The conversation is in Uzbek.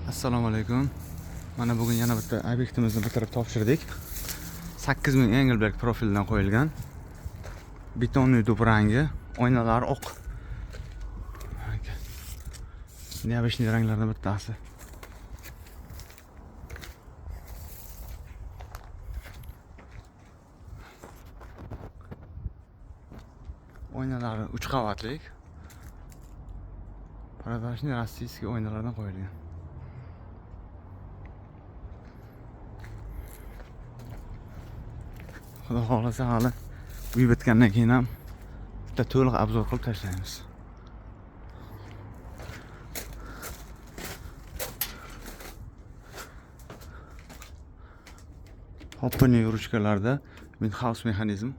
Assalomu alaykum. Mana bugun yana bitta obyektimizni bitirib topshirdik. 8000 Engelberg profilidan qo'yilgan. Betonli dub rangi, oynalari oq. Необычный ranglardan bittasi. Oynalari 3 qavatlik. Прозрачный российский oynalardan qo'yilgan. Xudo xohlasa hali uy bitgandan keyin ham bitta to'liq obzor qilib tashlaymiz. Hopperning ruchkalarda Windhouse mexanizm.